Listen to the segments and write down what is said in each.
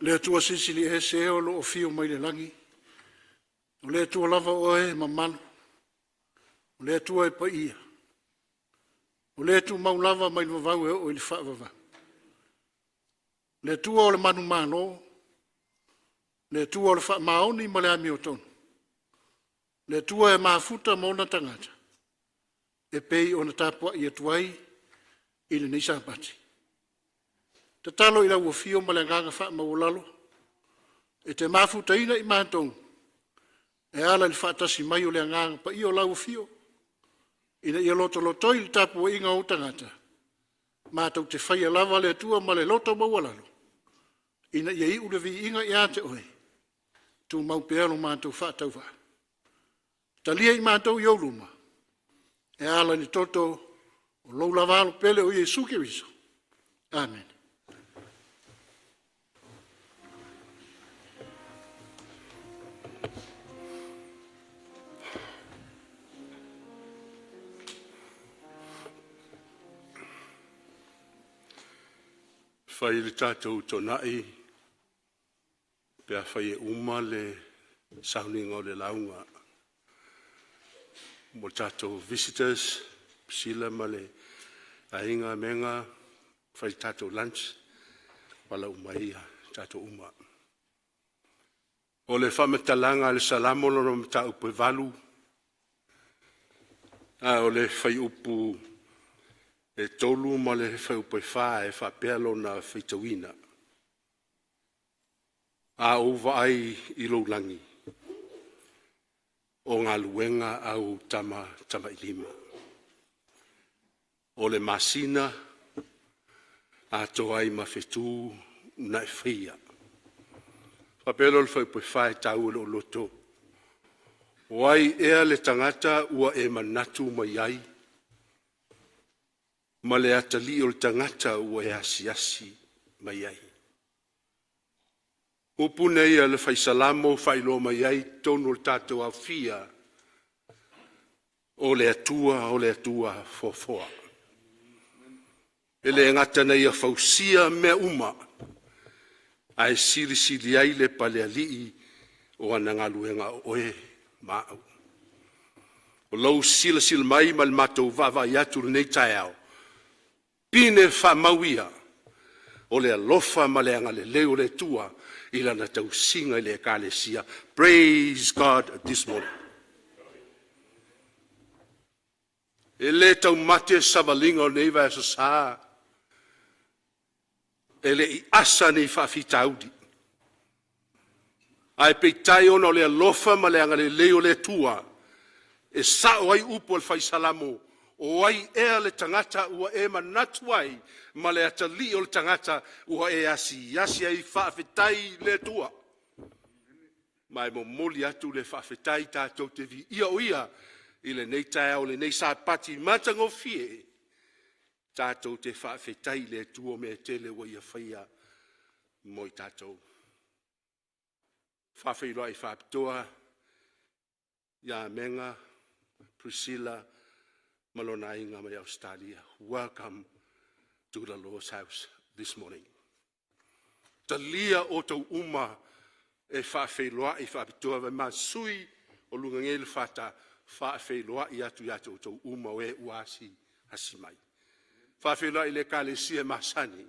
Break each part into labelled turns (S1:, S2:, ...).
S1: Le Atua Silisili Ese e o lo o afio mai le lagi, o le Atua lava Oe e mamalu, o le Atua e paia, o le tumau lava mai le vavau e oo i le faavavau. O le Atua o le manumalo, le Atua o le faamaoni ma le amiotonu, le Atua e mafuta ma ona tagata, e pei ona tapuai atu ai i lenei Sapati. Tatalo i lau afio ma le agaga faamaualalo e te mafutaina i matou e ala i le faatasi mai o le Agaga Paia o lau afio, ina ia lotolotoi le tapuaiga a ou tagata, matou te faia lava le Atua ma le loto maualalo, ina ia iu le viiga ia te Oe, tumau pea lo matou faatauvaa. Talia i matou i ou luma, e ala i le toto o lou lava Alo pele o Iesu Keriso. Amene.
S2: Fai le tatou tonai pe afai e uma le sauniga o le lauga mo tatou visitors, Priscilla ma le aiga Mega, fai le tatou lunch, valaau uma ai tatou uma. O le faamatalaga a le Salamo lona mataupu e 8, a o le fuaiupu e 3 ma le fuaiupu e 4 e faapea lona faitauina. A ou vaai i lou lagi, o galuega a ou tamatamailima, o le masina atoa ai ma fetu na e faia. Faapea lea o le fuaiupu e 4 e taua i lou loto, o ai ea le tagata ua e manatu mai ai ma le atalii o le tagata ua e asiasi mai ai? Upu nei a le Fai Salamo ua faailoa mai ai totonu o le tatou aofia o le Atua o le Atua foafoa. E le gata na ia fausia mea uma, ae silisili ai le palealii o ana galuega o oe ma au. O lou silasila mai ma le matou vaavaai atu i lenei taeao, pine faamau ia o le alofa ma le agalelei o le Atua i Lana tausiga i le Ekalesia. Praise God this morning. E le taumate le savaliga o lenei vaiaso sa e le i asa nei faafitauli, ae peitai ona o le alofa ma le agalelei o le Atua e sao ai upu a le Fai Salamo, “O ai ea le tagata ua e manatu ai ma le atalii o le tagata ua e asiasi ai?” Faafetai i le Atua. Ma e momoli atu le faafetai tatou te viia o Ia i lenei taeao, lenei Sapati matagofie. Tatou te faafetai i le Atua mea e tele ua Ia faia mo i tatou. E faafeiloai faapitoa ia Mega Priscilla ma lona aiga mai Ausetalia. Welcome to the Lord's house this morning. Talia outou uma e faafeiloai faapitoa ma sui o luga nei o le fata, faafeiloai atu ia te outou uma o e ua asiasi mai. Faafeiloai i le ekalesia masani,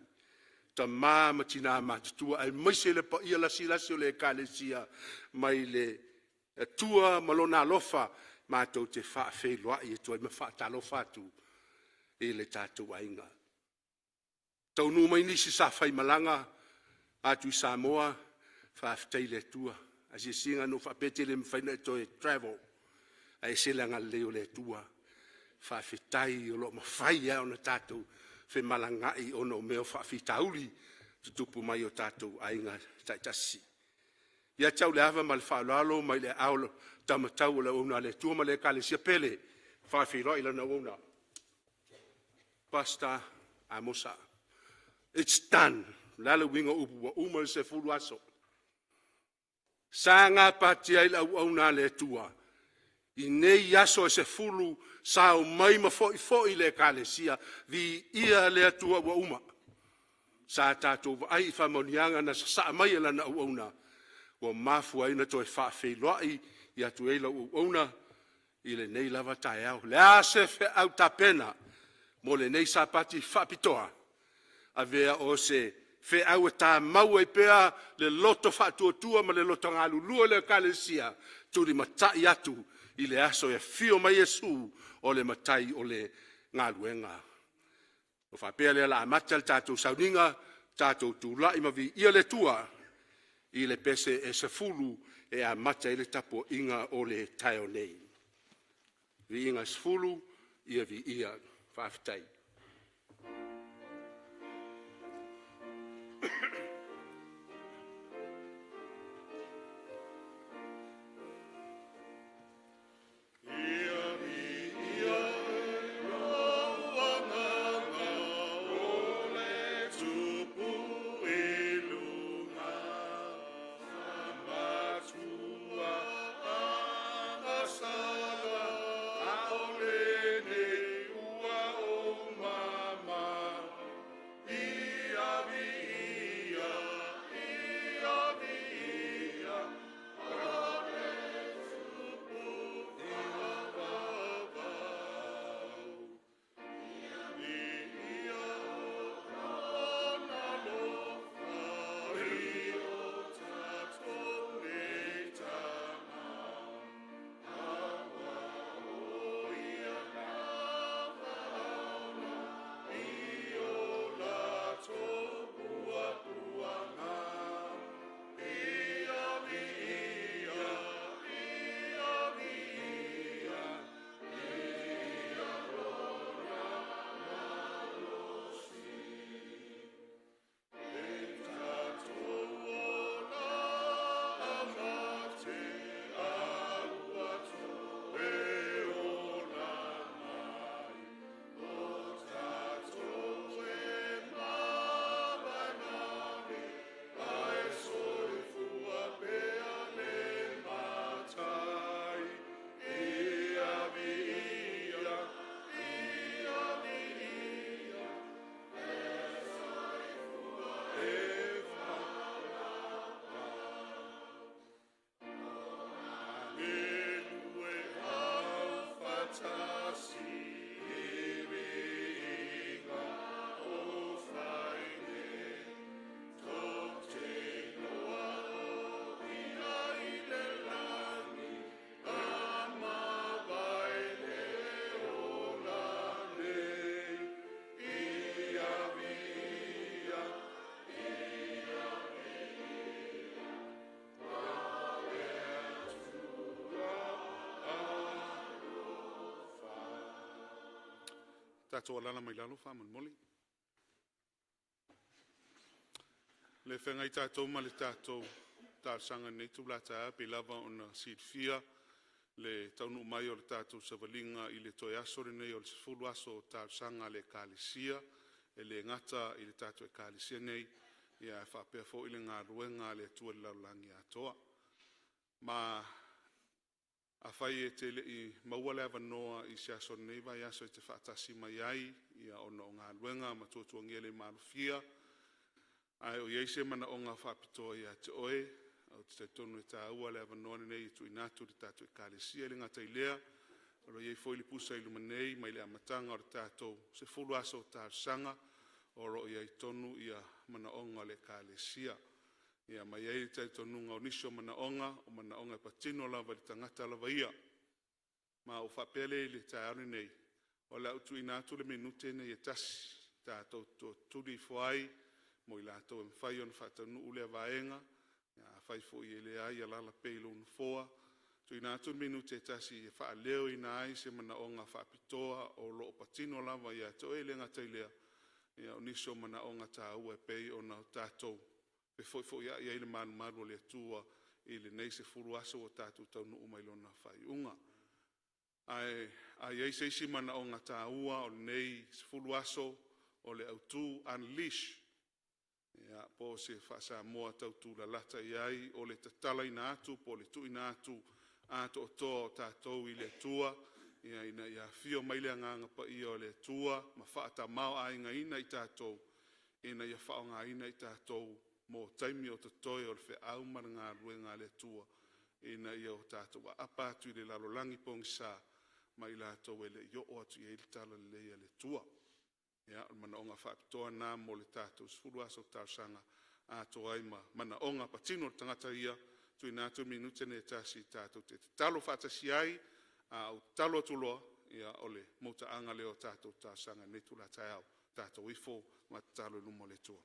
S2: tama ma tina matutua aemaise le paia lasilasi o le ekalesia mai le Atua ma Lona alofa matou te faafeiloai atu ai ma faatalofa atu i le tatou aiga. Taunuu mai nisi sa faimalaga atu i Samoa, faafetai i le Atua. Asiasiga na ou faapea e te le mafai ona e toe travel, ae ese le agalelei o le Atua. Faafetai o lo o mafai lava ona tatou femalagaai ona o mea o faafitauli tutupu mai o tatou aiga taitasi. Ia te au le ava ma le faaaloalo mai le aao o le taumatau o le auauna a le Atua ma le Ekalesia pele, e faafeiloai lana auauna, Pastor Amosa. It's done. O le a le uiga o upu ua uma le 10 aso? Sa gapatia ai le auauna a le Atua i nei aso e 10, sao mai ma foi foi le ekalesia, viia le Atua ua uma. Sa tatou vaai i faamanuiaga na sasaa mai e lana auauna ua mafua ai ona toe faafeiloai atu ai lau auauna i lenei lava taeao. O le a se feau tapena mo lenei Sapati faapitoa? Avea o se feau e tamau ai pea le loto faatuatua ma le loto galulue o le Ekalesia, tulimatai atu i le aso e afio mai Iesu o le Matai o le galuega. Ona faapea lea o le a amata le tatou sauniga, tatou tulai ma viia le Atua i le pese e 10 e amata ai le tapuaiga o le taeao nei. Viiga e 10, ia viia. Faafetai. Ia viia lou agaga o le Tupu i luga, Fa'amatua'agasala a o lenei ua ou mama. Ia viia, ia viia o le Tupu faavavau. Ia viia Lona alofa i o tatou nei tama, Aua o Ia na faaola i o latou puapuaga. Ia viia, ia viia, viia Lona malosi. E tatou ola a mate, a ua toe ola mai. O tatou e mavae male, ae soifua pea le Matai. Ia viia, ia viia, le soifua e faapaupau. Agelu e aufatasi i viiga o fai nei, Tou te iloa o Ia i le lagi a mavae le ola nei. Ia viia, ia viia le Atua alofa. Tatou alaala mai lalo faamolemole. Le feagai tatou ma le tatou talosaga i lenei itula taeao, e pei lava ona silafia le taunuu mai o le tatou savaliga i le toe aso lenei o le 10 aso o talosaga a le Ekalesia. E le gata i le tatou Ekalesia nei, ae faapea foi le galuega a le Atua i le lalolagi atoa. Ma afai e te le i maua le avanoa i se aso o lenei vaiaso e te faatasi mai ai ona o galuega ma tuatuagia le maalofia, ae o i ai se manaoga faapitoa ia te oe, ou te talitonu e taua le avanoa lenei e tuuina atu i le tatou Ekalesia. E le gata i lea, o lo o i ai foi le pusa i luma nei mai le amataga o le tatou 10 aso o talosaga, o lo o i ai tonu manaoga o le Ekalesia. Ia ma e i ai le talitonuga o nisi o manaoga, o manaoga e patino lava i le tagata lava ia. Ma ua ou faapea lea i le taeao lenei, o le a ou tuuina atu le minute lenei e tasi tatou te tootuli ifo ai mo i latou e mafai ona faataunuu lea vaega. Afai foi e leai, alaala pea i lou nofoa. Tuuina atu le minute e tasi e faaleoina ai se manaoga faapitoa o lo o patino lava ia te oe. E le gata i lea, o nisi o manaoga taua e pei ona tatou fefoifoiai ai le malumalu o le Atua i lenei 10 aso ua tatou taunuu mai lona faaiuga. Ae a i ai se isi manaoga taua o lenei 10 aso, o le autu Unleash, po o se faa-Samoa tau tulalata i ai, o le tatalaina atu po o le tuuina atu atoatoa o tatou i le Atua ina ia afio mai le Agaga Paia o le Atua ma faatamaoaigaina i tatou.
S3: ina ia faaaogaina i tatou mo taimi o totoe o le feau ma le galuega a le Atua, ina ia o tatou aapa atu i le lalolagi pogisa ma i latou e le i oo atu i ai le talalelei a le Atua. Ia, o le manaoga faapitoa lena mo le tatou 10 aso talosaga atoa ai ma manaoga patino o le tagata ia. Tuuina atu le minute lenei e tasi tatou te tatalo faatasi ai, a ou tatalo atu loa, ia o le mutaaga lea o tatou talosaga i lenei itula taeao. Tatou ifo ma tatalo i luma o le Atua.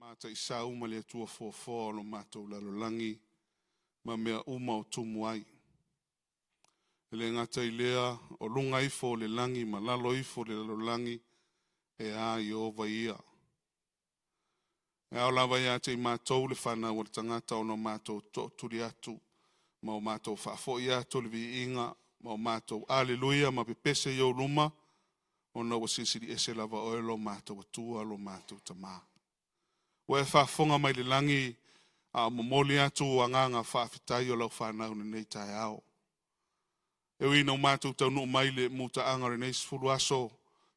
S3: Mataisau ma le Atua foafoa o lo matou lalolagi ma mea uma o tumu ai. E le gata i lea, o luga ifo o le lagi ma lalo ifo o le lalolagi, e a Ieova ia. E ao lava ia te i matou le fanau a le tagata ona o matou tootuli atu, ma o matou faafoi atu le viiga, ma o matou aleluia ma pepese i ou luma, ona ua silisili ese lava oe lo matou Atua lo matou Tamā. Ua e faafofoga mai le lagi a o momoli atu agaga faafetai o lau fanau i lenei taeao. E ui ina o matou taunuu mai le mutaaga o lenei 10 aso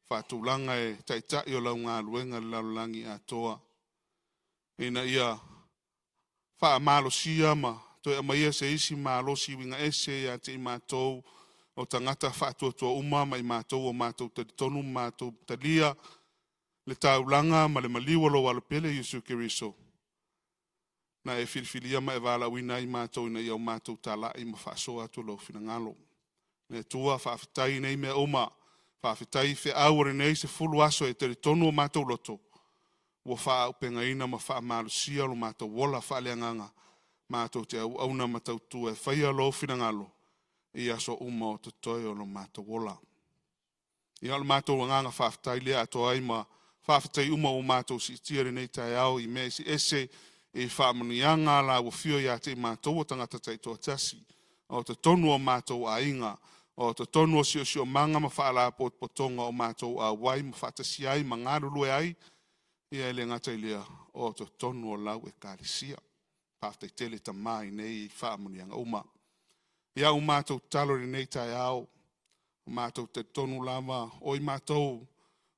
S3: faatulaga e taitai o lau galuega i le lalolagi atoa, ina ia faamalosia ma toe aumaia se isi malosi uiga ese ia te i matou o tagata faatuatua uma ma i matou o matou talitonu ma matou talia le taulaga ma le maliu o lou Alo pele Iesu Keriso, na e filifilia ma e valaauina ai matou ina ia o matou talai ma faasoa atu lou finagalo. Le Atua, faafetai nei mea uma, faafetai i feau o lenei 10 aso e talitonu o matou loto, ua faaauupegaina ma faamalosia lo matou ola faaleagaga, matou te auauna ma tautua e faia lou finagalo i aso uma o totoe o lo matou ola. Ia o le matou agaga faafetai lea atoa ai ma faafetai uma ua matou siitia i lenei taeao i mea eseese i faamanuiaga la ua afio ia te i matou o tagata taitoatasi, o totonu o matou aiga, o totonu o siosiomaga ma faalapotopotoga o matou auai ma faatasi ai ma galulue ai, ia e le gata i lea, o totonu o lau Ekalesia. Faafetai tele Tama i nei faamanuiaga uma. Ia ua matou tatalo i lenei taeao, ua matou talitonu lava o i matou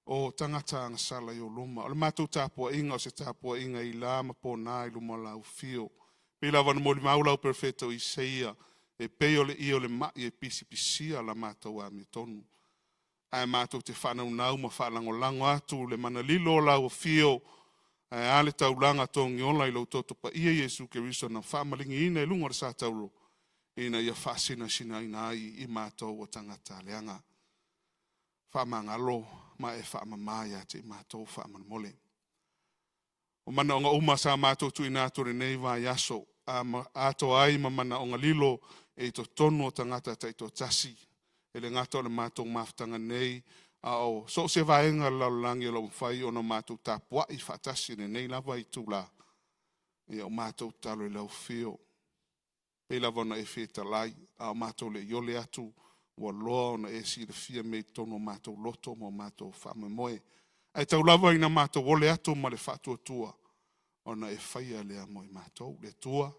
S3: o tagata agasala i ou luma. O le matou tapuaiga o se tapuaiga i la ma pona i luma o lau afio. Pei lava ona molimau lau perofeta o Isaia, e pei o le ie o le mai e pisipisia la matou amiotonu, ae matou te faanaunau ma faalagolago atu le manalilo o lau afio, ae a le taulaga togiola i lou toto paia Iesu Keriso na faamaligiina i luga o le sa taulo, ina ia faasinasinaina ai i matou o tagata aleaga. Faamagalo ma e faamama ia te i matou faamolemole. O manaoga uma sa matou tuuina atu i lenei vaiaso, atoa ai ma manaoga lilo e i totonu o tagata taitoatasi. E le gata o le matou mafutaga nei, a o so o se vaega o le lalolagi o lo o mafai ona matou tapuai faatasi i lenei lava itula, ia o matou tatalo i lau afio, pei lava ona e fetalai, a o matou le i ole atu, ua loa ona e silafia mea i totonu o matou loto ma o matou faamoemoe. Ae tau lava ina matou ole atu ma le faatuatua, ona e faia lea mo i matou. Le Atua,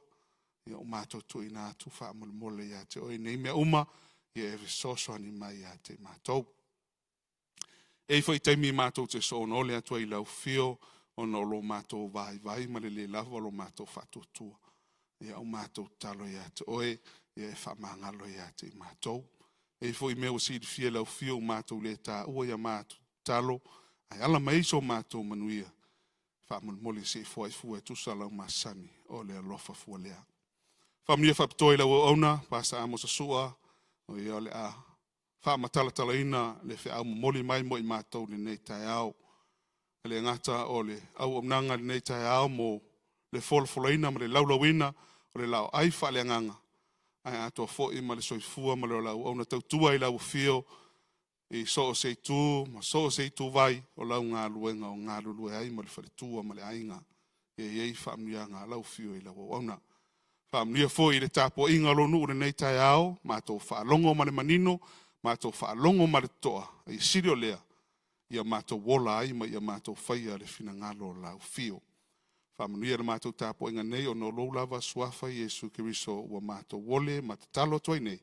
S3: ia o matou tuuina atu faamolemole ia te oe nei mea uma, ia e fesoasoani mai ia te i matou. E i ai foi taimi matou te soona ole atu ai i lau afio, ona o lo matou vaivai ma le le lava o lo matou faatuatua, ia o matou tatalo ia te oe, ia e faamagalo ia te i matou. E i ai foi mea ua silafia e lau afio ua matou le taua i a matou tatalo, ae ala mai ai so matou manuia, faamolemole se i foai fua e tusa lau masani o le alofa fua lea. Faamanuia faapitoa i lau auauna, Pastor Amos Sua, o ia o le a faamatalatalaina le feau momoli mai mo i matou i lenei taeao. E le gata o le auaunaga i lenei taeao mo le folafolaina ma le laulauina o le laoai faaleagaga, ae atoa foi ma le soifua ma le ola auauna tautua i lau afio i so o se itu ma so o se ituvai o lau galuega o galulue ai ma le faletua ma le aiga. Ia i ai faamanuiaga a lau afio i lau auauna. Faamanuia foi i le tapuaiga a lou nuu i lenei taeao, matou faalogo ma le manino, matou faalogo ma le totoa, ae sili o lea, ia matou ola ai ma ia matou faia le finagalo o lau afio. Faamanuia i le matou tapuaiga nei ona o lou lava suafa Iesu Keriso ua matou ole ma tatalo atu ai nei.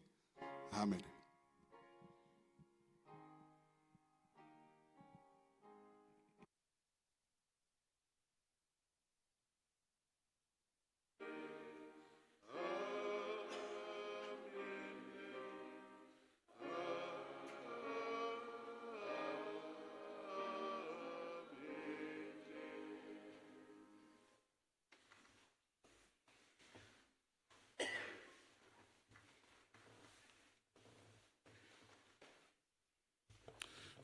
S3: Amene.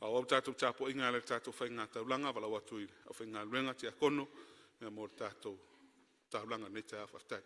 S3: Faaauau le tatou tapuaiga e ala i le tatou faigataulaga, valaau atu i le aufaigaluega tiakono mo le tatou taulaga i lenei taeao. Faafetai.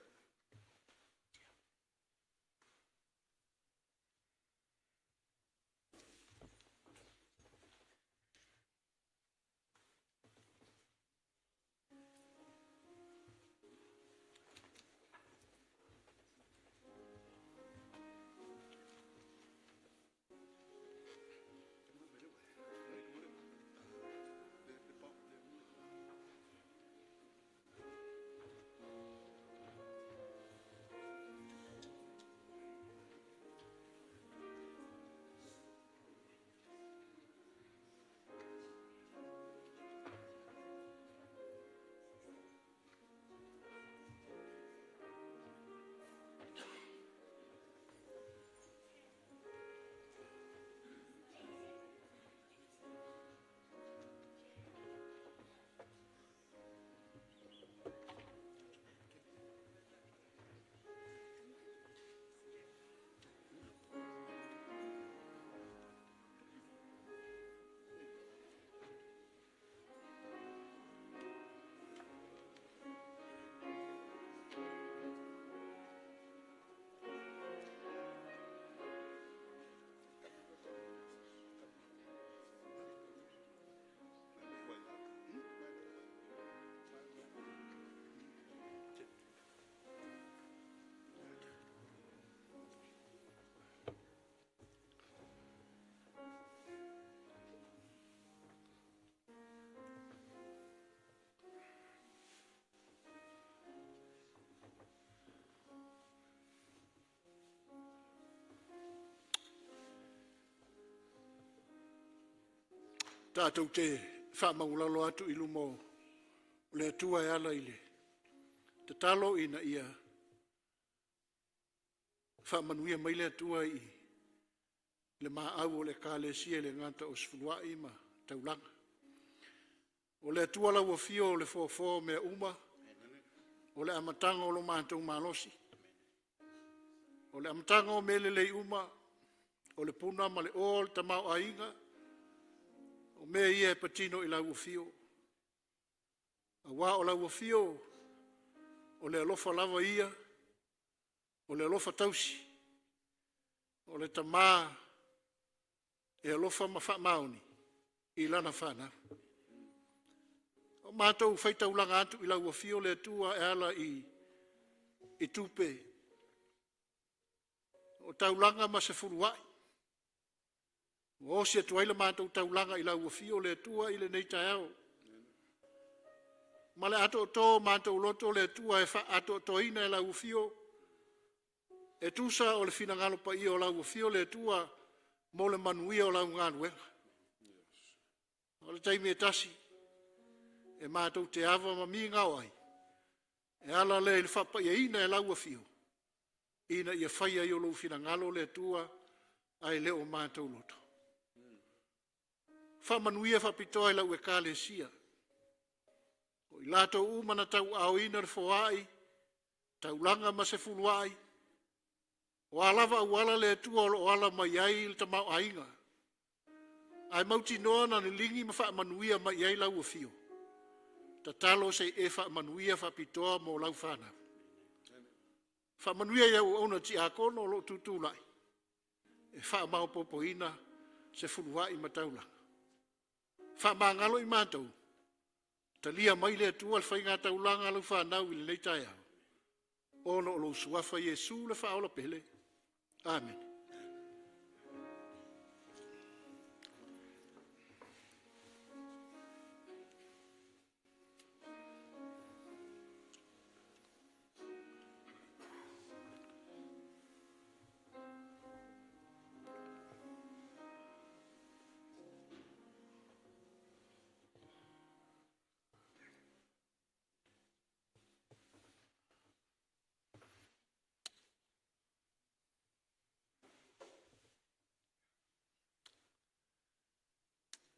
S1: Tatou te faamaualalo atu i luma o le Atua e ala i le tatalo ina ia faamanuia mai le Atua i le maau o le Ekalesia e le gata o Sefuluai ma Taulaga. O le Atua lau Afio o le Foafoa o mea uma, o le amataga o lo matou malosi, o le amataga o mea lelei uma, o le puna ma le oa o le tamaoaiga, o mea ia e patino i lau afio, aua o lau afio o le alofa lava ia. O le alofa tausi, o le tama e alofa ma faamaoni i lana fanau. O matou faitaulaga atu i lau afio le Atua e ala i, i tupe, o taulaga ma se fuluai, ua osi atu ai le matou taulaga i lau afio le Atua i lenei taeao. Ma le atoatoa o matou loto le Atua e faaatoatoaina e lau afio, e tusa o le finagalo paia o lau afio le Atua mo le manuia o lau galuega. O le taimi e tasi e matou te ava ma migao ai, e ala lea i le faapaiaina e lau afio, ina ia faia ai o lou finagalo le Atua, ae le o matou loto. Faamanuia faapitoa i lau ekalesia. O i latou uma na tauaaoina le foai, taulaga ma se fuluai, o a lava auala le Atua o lo o ala mai ai le tamaoaiga, ae mautinoa na liligi ma faamanuia mai i ai lau afio. Tatalo se i e faamanuia faapitoa mo lau fanau. Faamanuia i au auauna tiakono o lo o tutulai e faamaopoopoina se fuluai ma taulaga. Faamagalo i matou, talia mai le Atua le faiga taulaga a lau fanau i lenei taeao, ona o lou suafa Iesu le faaola pele. Amene.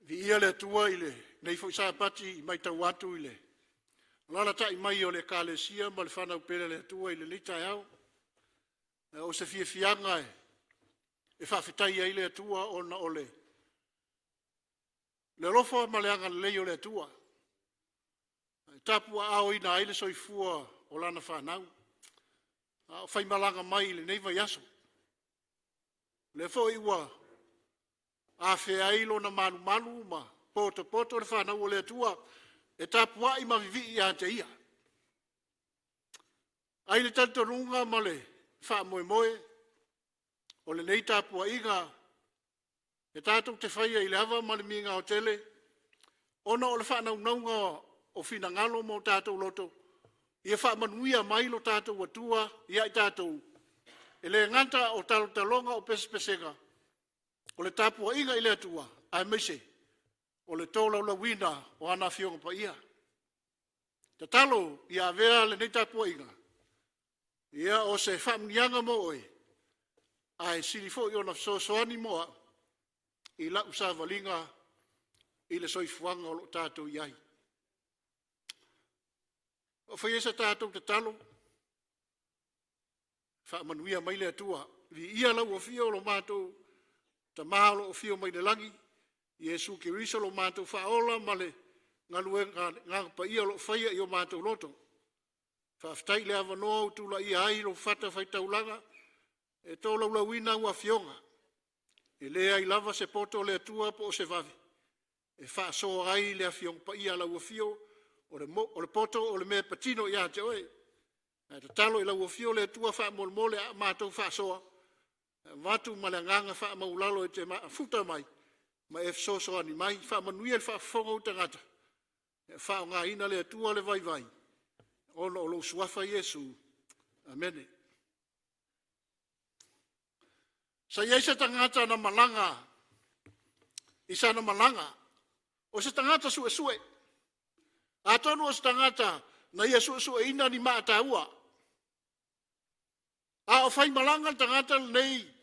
S1: Viia le Atua i lenei foi Sapati i matau atu i le alaalatai mai o le Ekalesia ma le fanau pele a le Atua i lenei taeao. O se fiafiaga e faafetai ai le Atua ona o le alofa ma le agalelei o le Atua e tapuaaoina ai le soifua o lana fanau a o faimalaga mai i lenei vaiaso. O lea foi ua afea ai lona malumalu ma potopoto le fanau o le Atua e tapuai ma vivii ia te ia. Ai le talitonuga ma le faamoemoe o lenei tapuaiga e tatou te faia i le ava ma le migao tele ona o le faanaunauga o finagalo ma o tatou loto ia faamanuia mai lo tatou Atua ia i tatou, e le gata o talotaloga o pesepesega, o le tapuaiga i le Atua, aemaise o le tolaulauina o ana Afioga Paia. Tatalo ia avea lenei tapuaiga ia o se faamuniaga mo oe, ae sili foi ona fesoasoani mo au i lau savaliga i le soifuaga o lo o tatou i ai. O faia sa tatou tatalo, faamanuia mai le Atua. Viia lau afio o lo matou Tama o lo o afio mai le lagi, Iesu Keriso lo matou faaola ma le galuega Agaga Paia o lo o faia i o matou loto. Faafetai i le avanoa ua tulaia ai lou fata faitaulaga e tolaulauina au afioga. E leai lava se poto o le Atua po o se vave e faasoa ai le Afioga Paia a lau afio, o le, mo, o le poto o le mea e patino ia te oe. Ae tatalo i lau afio le Atua faamolemole a matou faasoa, e avatu ma le agaga faamaualalo e te mafuta mai ma e fesoasoani mai. Faamanuia le faafofoga o tagata, e faaaogaina le Atua le vaivai ona o lou suafa Iesu. Amene. Sa i ai se tagata na malaga i sana malaga, o se tagata suesue. Atonu o se tagata na ia suesueina ni maa taua. A o faimalaga le tagata lenei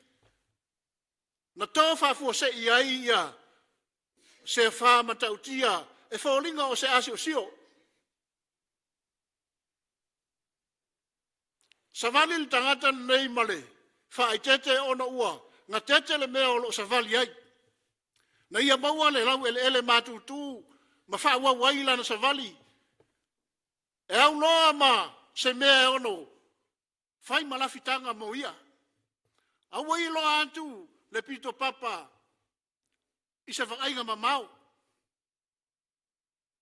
S1: na to faafuasei ai ia sefa matautia e foliga o se asiosio. Savali le tagata lenei ma le faaeteete ona ua gatete le mea o lo o savali ai. Na ia maua le laueleele matutu ma faaauau ai lana savali e auloa ma se mea e ono Fai ma lafitaga mo ia. Aua iloa atu le pito papa i se vaaiga mamao.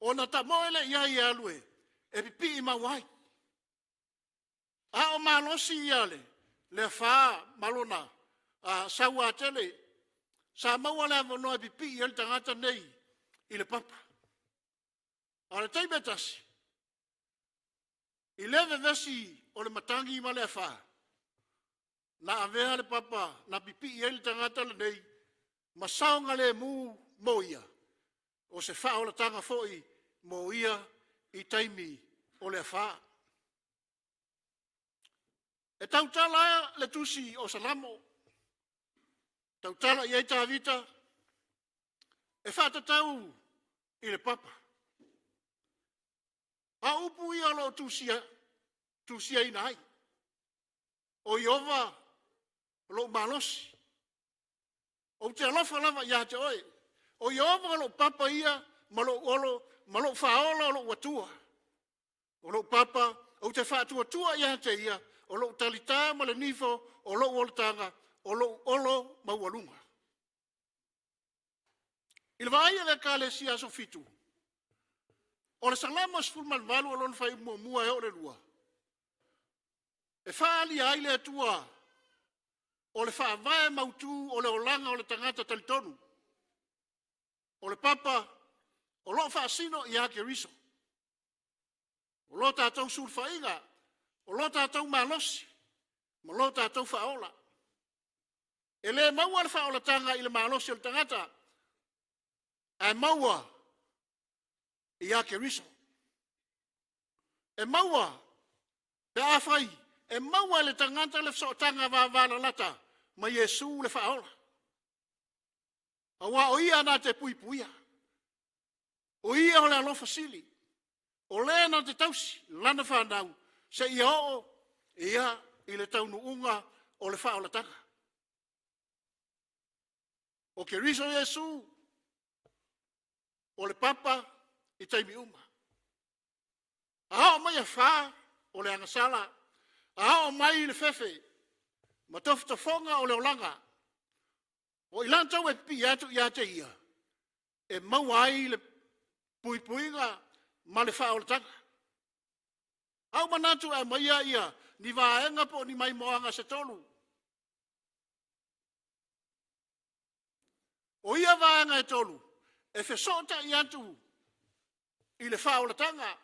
S1: Ona tamoe lea i ai e alu e pipii mau ai. A o malosi ia le afa ma lona sauatele, sa maua le avanoa e pipii ai le tagata nei i le papa. A o le taimi e tasi, i le vevesi o le matagi ma le afa, na avea le papa na pipii ai le tagata lenei ma saogalemu mo ia, o se faaolataga foi mo ia i taimi o le afa. E tautala le tusi o Salamo, tautala i ai Tavita e faatatau i le papa. A o upu ia o lo o tusiaina ai, o Ieova lou malosi, ou te alofa lava ia te oe. O Ieova o lou papa ia ma lou olo ma lou faaola o lou Atua. O lou papa ou te faatuatua ia te ia, o lou talita ma le nifo o lou olataga, o lou olo maualuga. I le vaai a le Ekalesia Aso Fitu, o le Salamo 18 o lona fuaiupu muamua e oo i le 2, e faaalia ai le Atua o le faavae mautu o le olaga o le tagata talitonu. O le papa o lo o faasino ia Keriso. O lo tatou sulufaiga, o lo tatou malosi, ma lo tatou faaola. E le maua le faaolataga i le malosi o le tagata, ae maua ia Keriso. E maua pe afai e maua e le tagata le fesootaga vavalalata ma Iesu le faaola. Aua o Ia na te puipuia, o Ia o le alofa sili, o Le na te tausi lana fanau seia oo ia i le taunuuga o le faaolataga. O Keriso Iesu o le papa i taimi uma. A oo mai afa, o le agasala. A oo mai le fefe ma tofotofoga o le olaga, o i latou e pipii atu ia te ia, e maua ai le puipuiga ma le faaolataga. A ua manatu e aumaia ia ni vaega po o ni maimoaga se tolu. O ia vaega e tolu, e fesootai atu i le faaolataga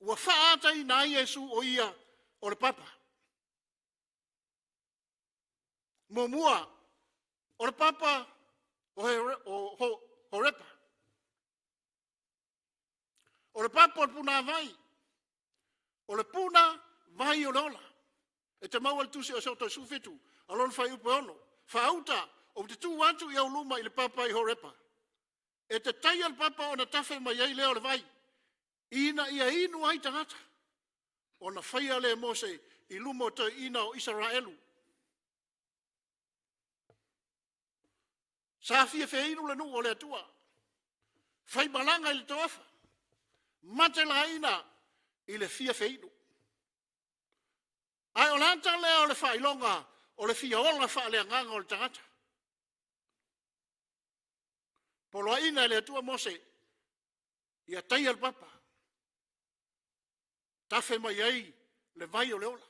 S1: ua faaataina ai Iesu o ia o le papa. Muamua, o le papa o Horepa. O le papa o le punavai, o le puna vai o le ola. E te maua i le tusi o Esoto 17, a lona fuaiupu e 6. Faauta, ou te tu atu i ou luma i le papa i Horepa. E te taia le papa ona tafe mai ai lea o le vai, ina ia inu ai tagata. Ona faia lea e Mose i luma o toeaiina o Isaraelu. Sa fia feinu le nuu o le Atua, faimalaga i le toafa, matelaina i le fia feinu. Ae o le ata lea o le faailoga o le fia ola faaleagaga o le tagata. Poloaiina e le Atua Mose, ia taia le papa, tafe mai ai le vai o le ola.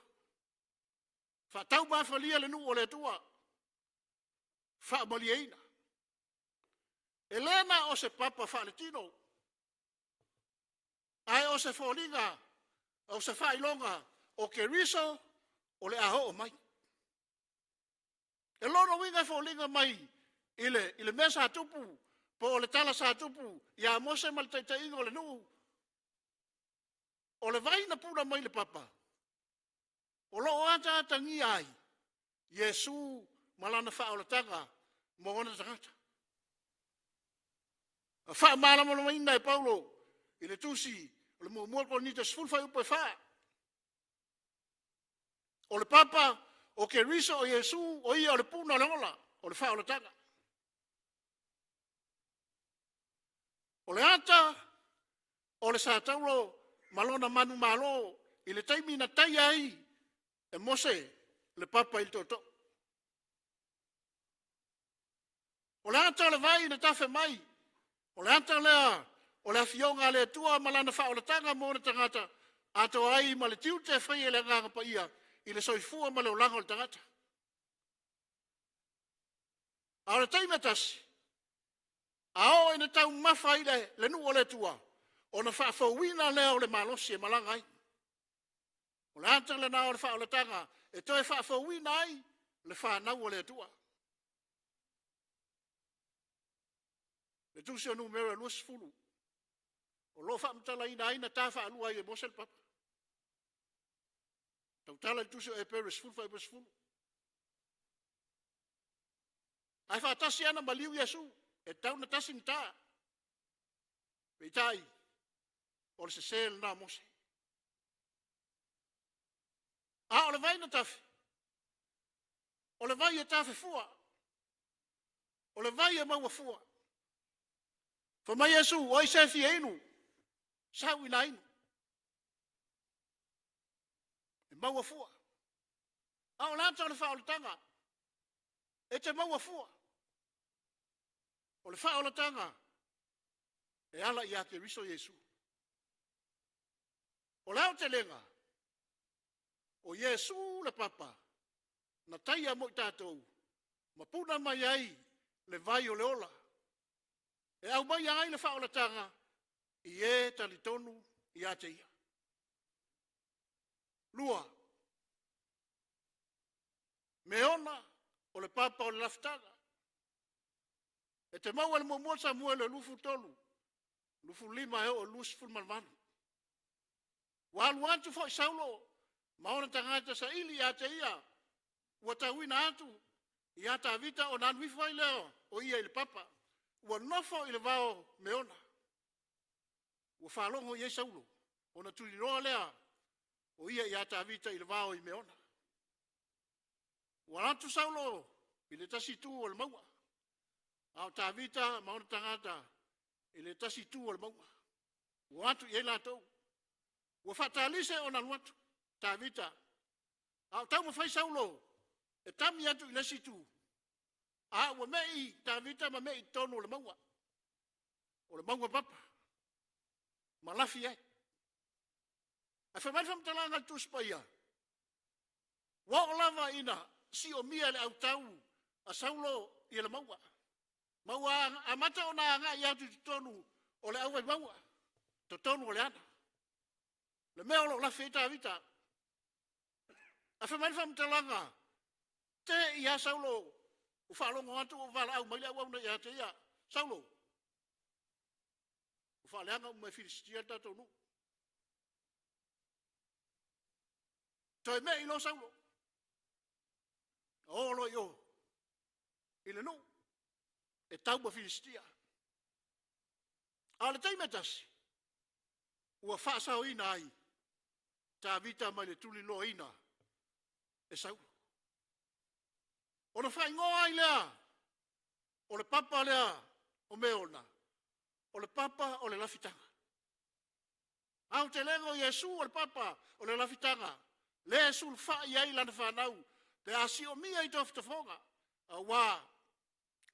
S1: Faataumafalia le nuu o le Atua, faamalieina. E le na o se papa faaletino, ae o se foliga, o se faailoga o Keriso o le a oo mai. E lona uiga e foliga mai i le mea sa tupu, po o le tala sa tupu ia Mose ma le taitaiga o le nuu, o le vai na puna mai le papa, o lo o ataatagia ai Iesu ma lana faaolataga mo ona tagata. Na faamalamalamaina e Paulo i le tusi o le muamua Korinito 10 fuaiupu e 4. O le papa o Keriso o Iesu o ia o le puna o le ola, o le faaolataga. O le ata o le sataulo ma lona manumalo i le taimi na taia ai e Mose le papa i le tootoo. O le ata o le vai na tafe mai, o le ata lea o le afioga a le Atua ma lana faaolataga mo ona tagata, atoa ai ma le tiute e faia e le Agaga Paia i le soifua ma le olaga o le tagata. A o le taimi e tasi, a oo ina taumafa ai le nuu o le Atua, ona faafouina lea o le malosi e malaga ai. O le ata lena o le faaolataga e toe faafouina ai le fanau a le Atua. Le tusi o Numera 20, o lo o faamatalaina ai na ta faalua ai e Mose le papa. Tautala i le tusi o Eperu 10 fuaiupu 10. Ae faatasi lava na maliu Iesu, e tatau ona tasi ona ta. Peitai, o le sese lena o Mose. A o le vai na tafe, o le vai e tafe fua, o le vai e maua fua. Fai mai Iesu, o ai se fia inu, sau ina inu. E maua fua. A o le ata o le faaolataga, e te maua fua. O le faaolataga e ala ia Keriso Iesu. O le aotelega, o Iesu le papa na taia mo i tatou ma puna mai ai le vai o le ola e aumaia ai le faaolataga i e talitonu ia te ia. 2, Meona o le papa o le lafutaga. E te maua i le muamua Samuele 23, 25 e oo i le 28. Ua alu atu foi Saulo ma ona tagata saili ia te ia, ua tauina atu ia Tavita ona alu ifo ai lea o ia i le papa. Ua nofo i le vao Meona. Ua faalogo i ai Saulo, ona tuliloa lea o ia ia Tavita i le vao i Meona. Ua alu atu Saulo i le tasi itu o le mauga, a o Tavita ma ona tagata i le tasi itu o le mauga. Ua o atu i ai latou. Ua faatalise ona alu atu Tavita, a o taumafai Saulo e tami atu i le isi itu, a ua mei Tavita ma mei i totonu o le mauga, o le mauga papa, ma lafi ai. Ae fai mai le faamatalaga a le Tusi Paia, ua oo lava ina siomia e le autau a Saulo ia le mauga, ma ua amata ona agai atu i totonu o le auvaimauga, totonu o le ana, le mea o lo o lafi ai Tavita. Ae fai mai le faamatalaga, te i lava Saulo ua faalogo atu ua valaau mai le auauna ia te ia, Saulo, ua faaleaga uma e Filisitia le tatou nuu. Toe mei loa Saulo, o loa i o i le nuu e tau ma Filisitia. A o le taimi e tasi, ua faasaoina ai Tavita mai le tuliloaina e Saulo. Ona faaigoa ai lea o le papa lea o Meona, o le papa o le lafitaga. Aotelega o Iesu o le papa o le lafitaga, lea e sulufai i ai lana fanau pe a siomia i tofotofoga, aua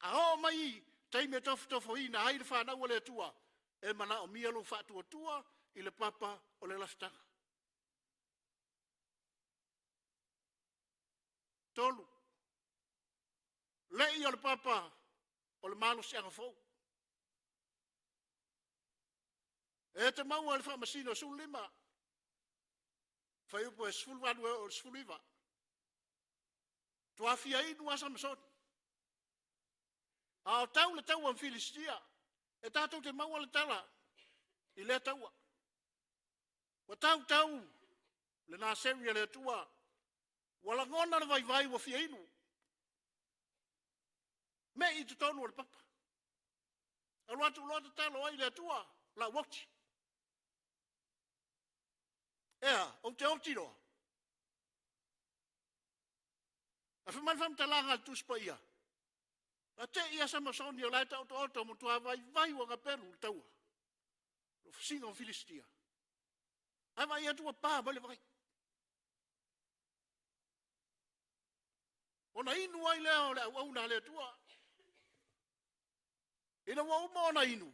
S1: a oo mai taimi e tofotofoina ai le fanau a le Atua, e manaomia lou faatuatua i le papa o le lafitaga. 3, lei o le papa o le malosiaga fou. E te maua i le faamasino 15, fuaiupu e 18 e oo i le 19. Ua fia inu lava Samasoni. A o tau le taua ma Filisitia, e tatou te maua le tala i lea taua. Ua tau tau le Naseri a le Atua, ua lagona le vaivai ua fia inu. Mei i totonu o le papa. Alu atu loa tatalo ai le Atua, lau oti. Ea, ou te oti loa. Ae fai mai le faamatalaga a le Tusi Paia, na te i lava Samasoni o la e taotooto matua vaivai ua gapelu le taua, le fasiga o Filisitia. Ae vaai atu ua pa mai le vai. Ona inu ai lea o le auauna a le Atua. Ina ua uma ona inu,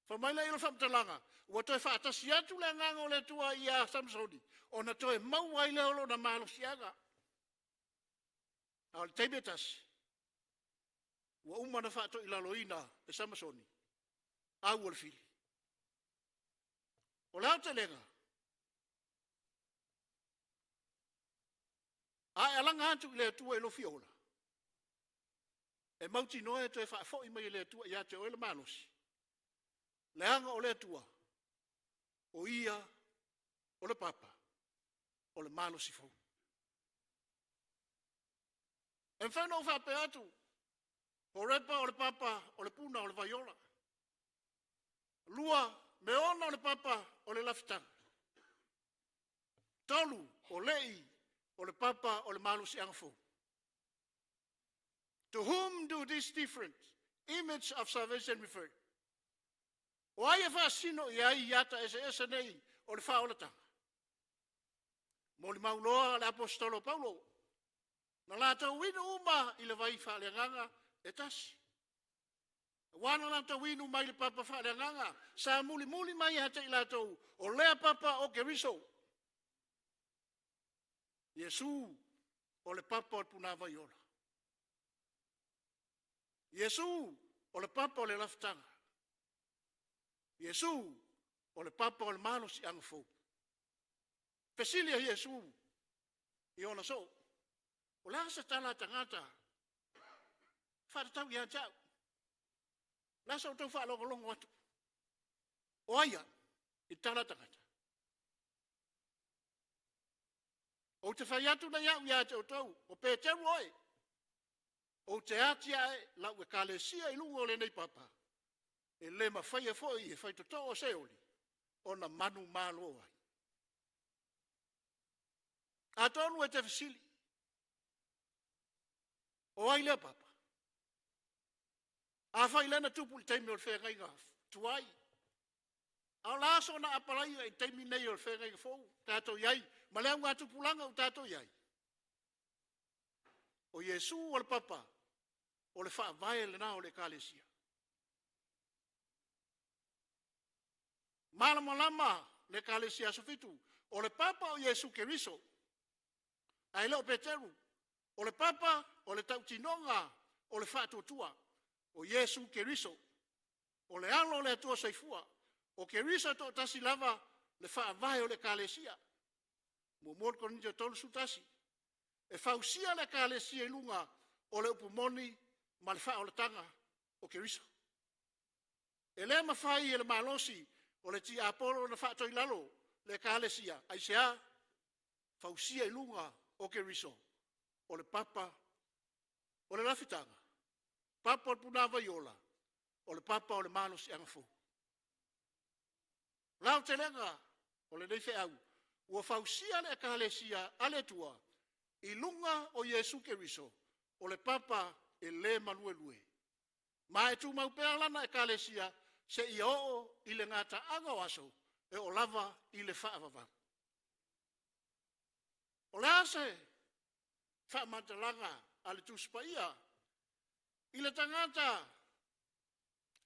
S1: fai mai lea o le faamatalaga, ua toe faatasi atu le agaga o le Atua ia Samasoni, ona toe maua ai lea o lona malosiaga. A o le taimi e tasi, ua uma ona faatoilaloina e Samasoni au o le fili. O le aotelega, a e alaga atu i le Atua i lou fia ola, e mautinoa e toe faafoi mai e le Atua ia te oe le malosi, leaga o le Atua, o Ia o le papa o le malosi fou. E mafai ona ou faapea atu, Horepa o le papa o le puna o le vaiola. 2, Meona o le papa o le lafitaga. 3, o Le'i o le papa o le malosiaga fou. To whom do this different image of salvation refer? O ai e faasino i ai i ata eseese nei o le faaolataga? Molimau loa le aposetolo Paulo, na latou inu uma i le vai faaleagaga e tasi. Aua na latou inu mai le papa faaleagaga, sa mulimuli mai ia te i latou, o lea papa o Keriso. Iesu o le papa o le punavai ola. Iesu o le papa o le lafutaga. Iesu o le papa o le malosiaga fou. Fesili a Iesu i ona soo, o le a se tala a tagata faatatau ia te au? O le a sa outou faalogologo atu? O ai au i tala a tagata? Ou te fai atu nei au ia te outou, o Peteru oe, ou te atiae lau ekalesia i luga o lenei papa, e le mafaia foi e faitotoo o Seoli ona manumalo ai. Atonu e te fesili, o ai lea papa? Afai lea na tupu i le taimi o le feagaiga tuai, a o le a sona apalaia i le taimi nei o le feagaiga fou tatou i ai ma le augatupulaga ua tatou i ai? O Iesu o le papa, o le faavae lena o le ekalesia. Malamalama le ekalesia Aso Fitu, o le papa o Iesu Keriso, ae le o Peteru. O le papa o le tautinoga o le faatuatua, o Iesu Keriso, o le alo o le Atua soifua. O Keriso e toatasi lava le faavae o le ekalesia. 1 Korinito 31. E fausia le ekalesia i luga o le upu moni ma le faaolataga o Keriso. E le mafai e le malosi o le tiapolo ona faatoilalo le ekalesia. Aisea? Fausia i luga o Keriso, o le papa o le lafitaga, papa o le punavai ola, o le papa o le malosiaga fou. O le aotelega o lenei feau, ua fausia le ekalesia a le Atua i luga o Iesu Keriso, o le papa e le maluelue. Ma e tumau pea lana ekalesia seia oo i le gataaga o aso, e oo lava i le faavavau. O le a se faamatalaga a le Tusi Paia i le tagata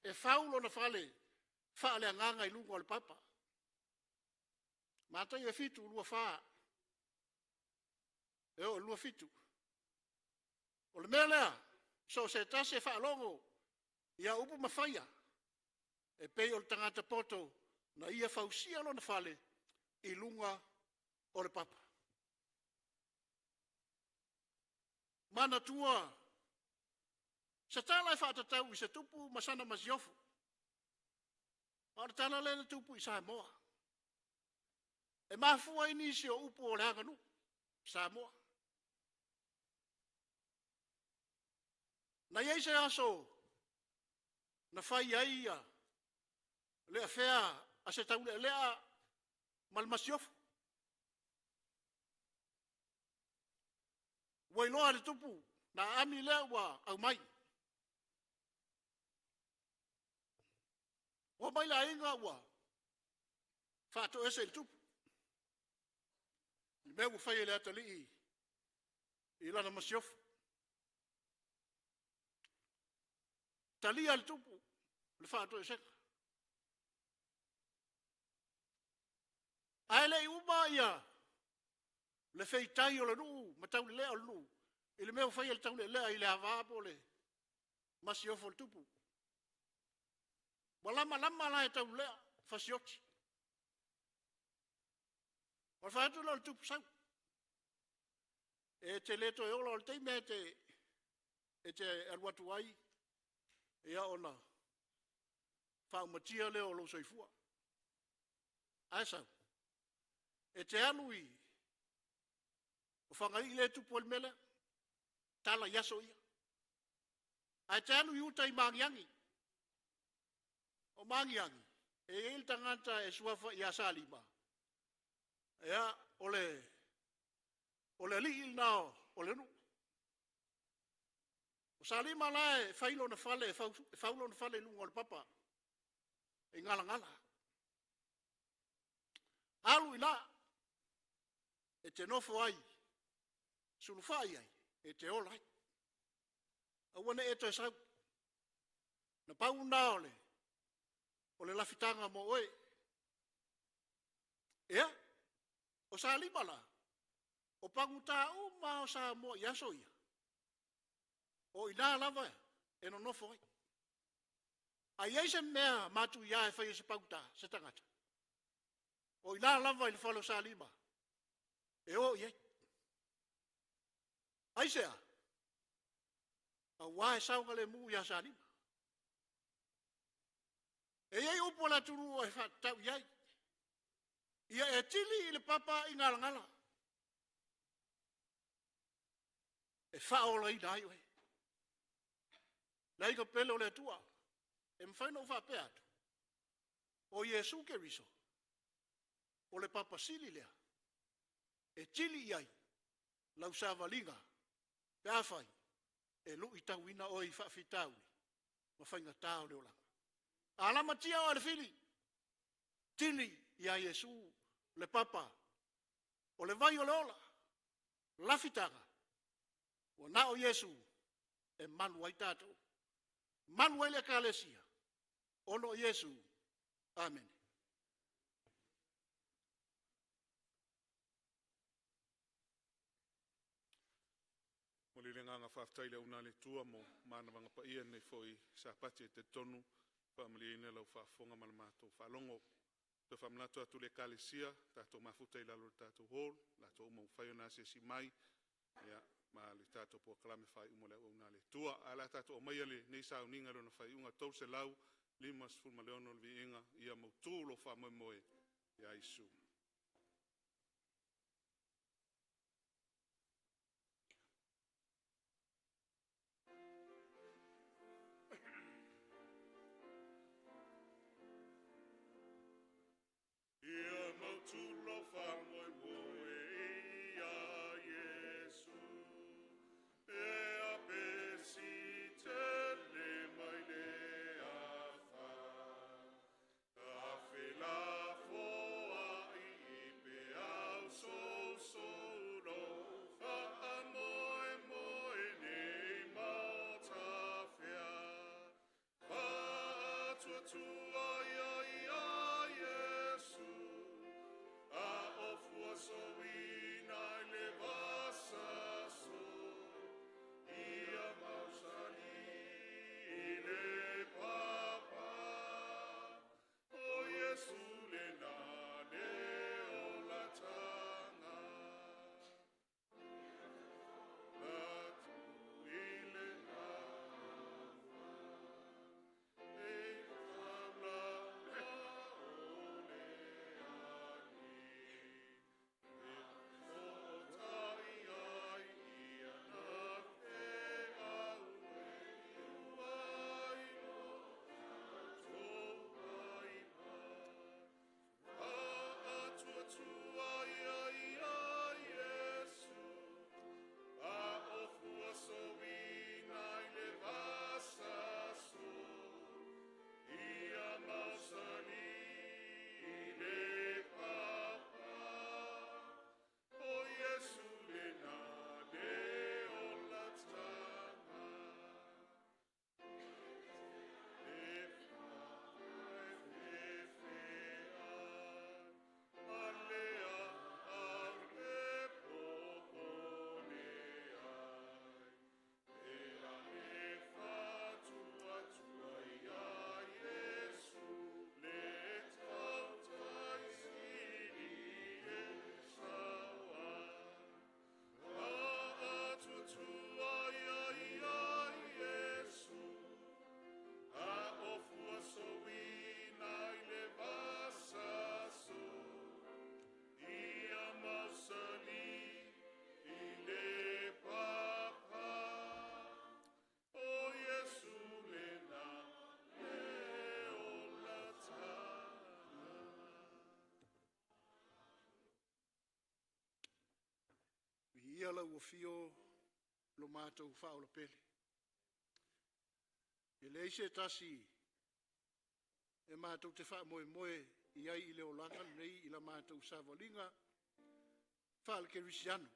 S1: e fau lona fale faaleagaga i luga o le papa? Mataio 7:24 e oo i le 27. O le mea lea, so o se tasi e faalogo i au upu ma faia, e pei o le tagata poto na ia fausia lona fale i luga o le papa. Manatua se tala e faatatau i se tupu ma sana masiofo. A o le tala lea na tupu i Samoa. E mafua ai nisi o upu o le aganuu Samoa. Na i ai se aso na fai ai le afea a se taulealea ma le masiofo. Ua iloa e le tupu na aami lea ua aumai. Ua omai le aiga ua faatoese i le tupu i le mea ua faia e le atalii i lana masiofo. Talia le tupu le faatoesega. Ae le i uma ia le feitai o le nuu ma taulelea o le nuu i le mea ua faia e le taulelea i le ava po o le masiofo o le tupu. Ua lamalama la e taulelea fasioti. O le fai atu lea o le tupu sau. E te le toe ola o le taimi e te e te alu atu ai ia ona faaumatia lea o lou soifua. Ae sau, e te alu i o Fagalii lea e tupu ai le mea lea, tala i aso ia. Ae te alu i uta i Magiagi. O Magiagi, e i ai le tagata e suafa ia Salima, ia, o le, o le alii lena o le nuu. O Salima la e fai lona fale, e fau, e fau lona fale i luga o le papa, e galagala. Alu i ina, e te nofo ai, sulufai ai, e te ola ai. Aua ne i e toe sau. Na pau lena o le, o le lafitaga mo oe. Ia, o Salima la, o pagutā uma o Samoa i aso ia, o ina lava e nonofo ai. A i ai se mea matuia e fai e se pagutā, se tagata, o ina lava i le fale o Salima e o i ai. Aisea? Aua e saogalemu ia Salima. E i ai upu a le atunuu e faatatau i ai. Ia e tili i le papa i galagala. E faaolaina ai oe. Le aiga pele o le Atua, e mafai ona ou faapea atu, o Iesu Keriso, o le papa sili lea e tili i ai lau savaliga pe afai e luitauina oe i faafitauli ma faigata o le olaga. A lamatia oe e le fili, tili ia Iesu le papa o le vai o le ola, lafitaga, ua na o Iesu e malu ai tatou, malu ai le Ekalesia, ona o Iesu. Amene.
S3: Momoli le agaga faafetai i le auauna a le Atua mo manavaga paia i lenei foi Sapati e talitonu faamalieina lau faafofoga ma le matou faalogo. Toe faamanatu atu i le Ekalesia, tatou mafuta i lalo o le tatou hall, latou uma ua mafai ona asiasi mai ia ma le tatou polokalame faaiu mo le auauna a le Atua. Ae o le a tatou aumaia lenei sauniga i lona faaiuga 356 le viiga ia mautu lou faamoemoe ia Iesu. Ia mautu lou faamoemoe ia Iesu, e apesi tele mai le afa. Tafelafoai i peau sousoulo, faamoemoe nei maotafea. Faatuatua ia ia Iesu, a o fuasoina i le vasaso, ia mausali i le papa. O Iesu lena le olatanga. Atu i le e
S1: lau afio lo matou faaola pele. E leai se tasi e matou te faamoemoe i ai i le olaga lenei i la matou savaliga faale-kerisiano,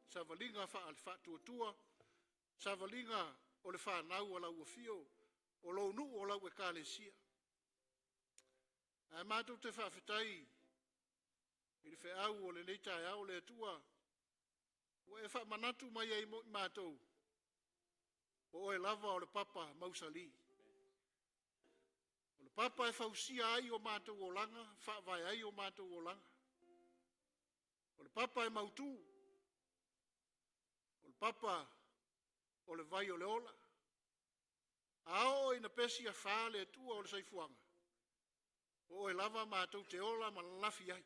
S1: savaliga faale-faatuatua, savaliga o le fanau a lau afio, o lou nuu o lau ekalesia. Ae matou te faafetai i le feau o lenei taeao le Atua ua e faamanatu mai ai mo i matou, o oe lava o le papa mausali. O le papa e fausia ai o matou olaga, faavae ai o matou olaga. O le papa e mautu, o le papa o le vai o le ola. A oo ina pesi afa le Atua o le soifuaga, o oe lava matou te ola ma lalafi ai.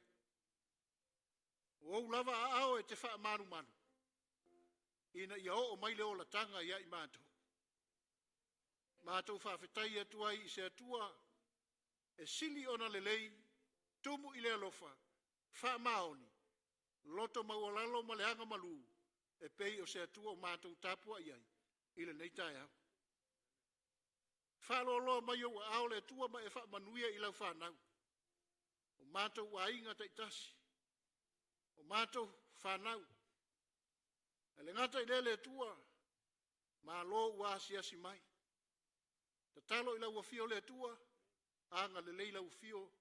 S1: O ou lava aao e te faamalumalu, ina ia oo mai le olataga ia i matou. Matou faafetai atu ai i se Atua e sili ona lelei, tumu i le alofa, faamaoni, loto maualalo ma le agamalu, e pei o se Atua o matou tapuai ai i lenei taeao. Faaloaloa mai ou aao le Atua ma e faamanuia i lau fanau, o matou aiga taitasi, o matou fanau. Ae le gata i lea le Atua, malo ua asiasi mai. Tatalo i lau afio le Atua, agalelei lau afio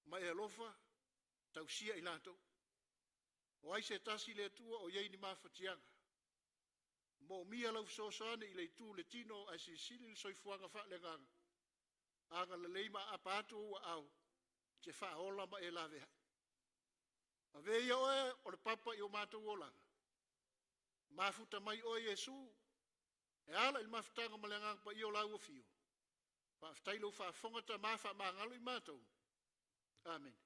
S1: ma e alofa, tausia i latou. O ai se tasi le Atua o i ai ni mafatiaga, moomia lau fesoasoani i le itu o le tino ae silisili le soifuaga faaleagaga, agalelei ma aapa atu ou aao, e te faaola ma e laveai. Ave ia oe o le papa i o matou olaga, mafuta mai oe Iesu e ala i le mafutaga ma le Agaga Paia o lau afio. Faafetai i lou faafofoga Tama, faamagalo i matou. Amene.